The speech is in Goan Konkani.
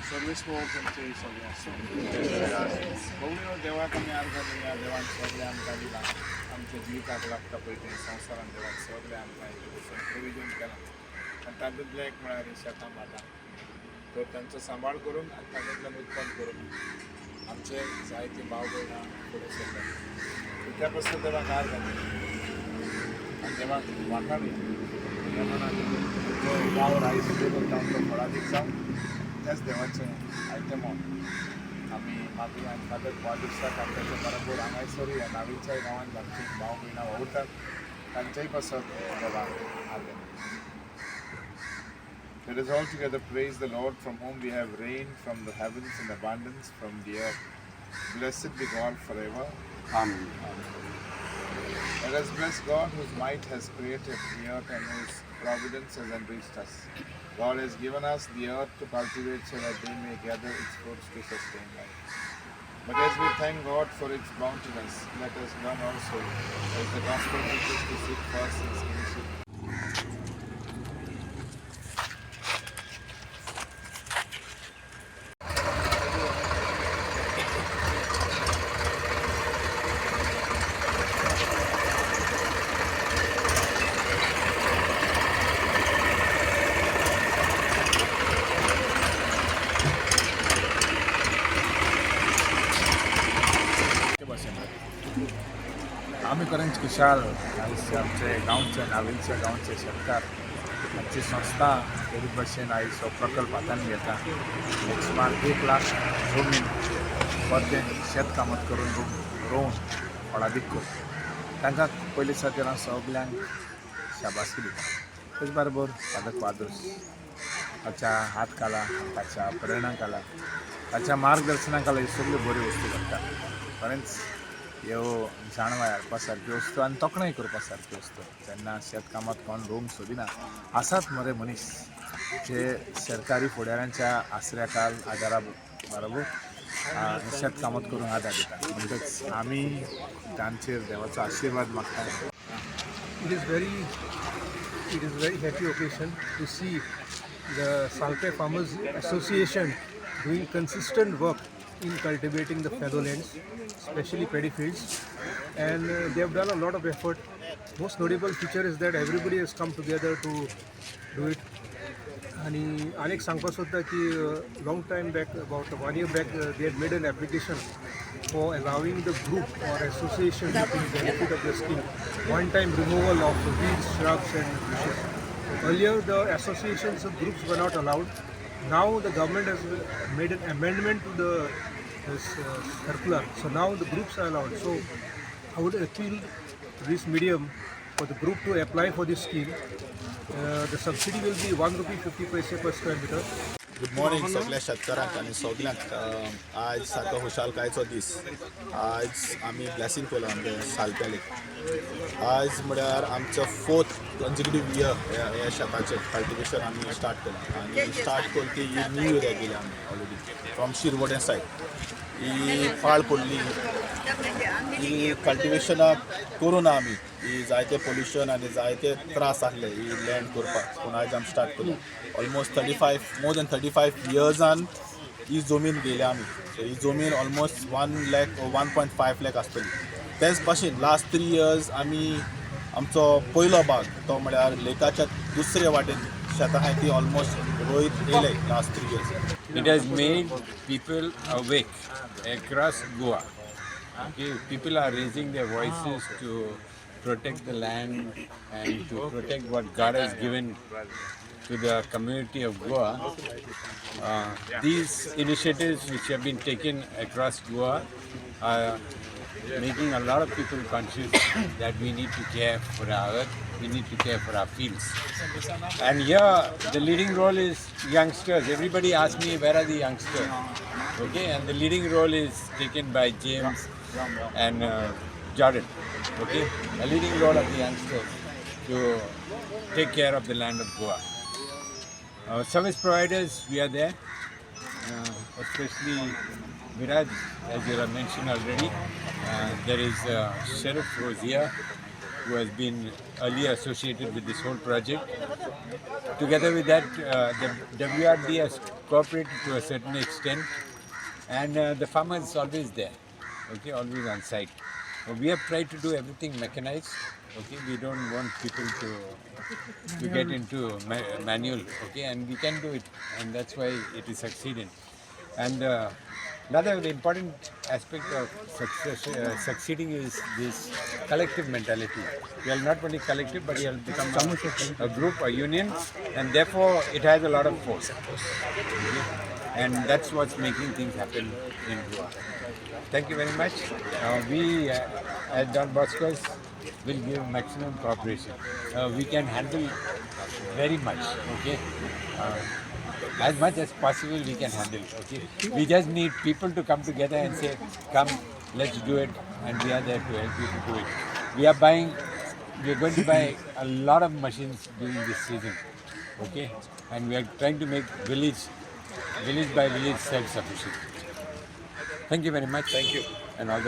सर्वेस्पोर तुमचें सगळें आसूं. कोंकणीनो देवाक आमी आर्गां दिवया. देवान सगळें आमकां दिलां. आमच्या जिविताक लागता पळय तें संवसारान देवान सगळें आमकां हेजे पसून प्रोविजन केलां आनी तातूंतलें एक म्हळ्यार हीं शेतां भाटां. तर तांचो सांबाळ करून आनी तातूंतल्यान उत्पन्न करून आमचे जायते भाव भयणां फुडें सरतात. त्या पासून देवाक आर्गां दिवया आनी देवाक वाखाणुया. ह्या मनान जो वावर आयज उबो करता तो फळादीक जावं, त्याच देवाचें आयतें म्हूण आमी मागुया. आनी फादर क्वादूसाक आनी ताच्या बरोबर हांगासरूय ह्या नावेलच्याय गांवांत आमचे भाव भयणां वावुरतात तांच्याय पासत देवाक आर्गां दिवया. Let us all together praise the Lord, from whom we have rain from the heavens and abundance from the earth. Blessed be God forever. Amen. Let us bless God, whose might has created the earth and whose providence has enriched us. God has given us the earth to cultivate so that they may gather its fruits to sustain life. But as we thank God for its bountiness, let us learn also, as the gospel teaches, to seek first His kingship. ते भाशेन आमी खरेंच खुशाल आयज आमचे गांवचे, नावेलच्या गांवचे शेतकार, आमची संस्था गरीब भाशेन आयज हो प्रकल्प हातान घेता. एक सुमार 1 लाख जमीन परतें शेतकामत करून रोवन फळादीक करून तांकां पयलीं खातीर हांव सगल्यांक शाबासकी दिता. तेच बरोबर फादर क्वाद्रोस ताच्या हात खाला, ताच्या प्रेरणा खाला, ताच्या मार्गदर्शना खाला ह्यो सगल्यो बऱ्यो वस्तू घडटा. खरेंच ह्यो जाणवाय हाडपा सारक्यो वस्तू आनी तोखणाय करपा सारक्यो वस्तू. जेन्ना शेतकामत कोण रोवंक सोदिना, आसात मरे मनीस जे सरकारी फुडाऱ्यांच्या आसऱ्या खाल आदारा बरोबर शेतकामत करूंक आदार दिता. म्हणटच आमी तांचेर देवाचो आशिर्वाद मागता. It is very happy occasion to see the Salpe Farmers Association doing consistent work in cultivating the fallow lands, especially paddy fields, and they have done a lot of effort. Most notable feature is that everybody has come together to do it. आणि अनेक सांगपाक सोदता की long time back, about one year back, they had made an application for allowing the group or association to take benefit of the scheme, one time removal of weeds, shrubs and bushes. Earlier the associations or groups were not allowed. Now the government has made an amendment to the this circular, so now the groups are allowed. So I would appeal to this medium for the group to apply for this scheme. The subsidy will be 1 rupee 50 paise per square meter. Good morning सगल्या शेतकारांक आनी सगल्यांक. आयज सारको खुशालकायेचो दीस. आयज आमी ब्लेसींग केलो आमगे सालप्याले. आयज म्हळ्यार आमचो फोर्थ कन्जिक्युटीव इयर ह्या शेताचें कल्टिवेशन आमी स्टार्ट केलां आनी स्टार्ट करून ती ही न्यू एरिया केली आमी ऑलरेडी फ्रॉम शिरवडें सायड. ही पाळ पडली ही कल्टिवेशनां करूं ना आमी. ही जायते पोल्युशन आनी जायते त्रास आहले ही लँड करपाक, पूण आयज आमी स्टार्ट केलो. Almost 35, more than 35 इयर्सान ही जमीन घेयल्या आमी. सो ही जमीन almost 1 lakh, 1.5 lakh आसतली. तेच भाशेन लास्ट 3 इयर्स आमी आमचो पयलो बाग, तो म्हळ्यार लेकाच्या दुसरे वाटेन शेतां आहाय, ती ऑलमोस्ट रोयत येयले last 3 years. It has made people awake across Goa. Okay, people are raising their voices to protect the land and to protect what God has given to the community of Goa. These initiatives which have been taken across Goa are making a lot of people conscious that we need to care for our earth, we need to care for our fields. And here, the leading role is youngsters. Everybody asks me, where are the youngsters? Okay, and the leading role is taken by James and Jordan. Okay, the leading role of the youngsters to take care of the land of Goa. Service providers, we are there, especially Viraj, as you have mentioned already. There is Sheriff who is here, who has been earlier associated with this whole project. Together with that, the WRD has cooperated to a certain extent, and the farmer is always there, okay, always on site. We have tried to do everything mechanized, okay. We don't want people to get into manual, okay, and we can do it, and that's why it is succeeding. And another important aspect of success, succeeding is this collective mentality. We are not only collective, but we have become a group, a union, and therefore it has a lot of force. Okay? And that's what's making things happen in Goa. Thank you very much. We at Don Bosco's will give maximum cooperation. We can handle very much, okay? As much as possible we can handle, okay? We just need people to come together and say, come, let's do it, and we are there to help you to do it. We are going to buy a lot of machines during this season, okay? And we are trying to make village by village self-sufficient. Thank you very much. Thank you. And all the best.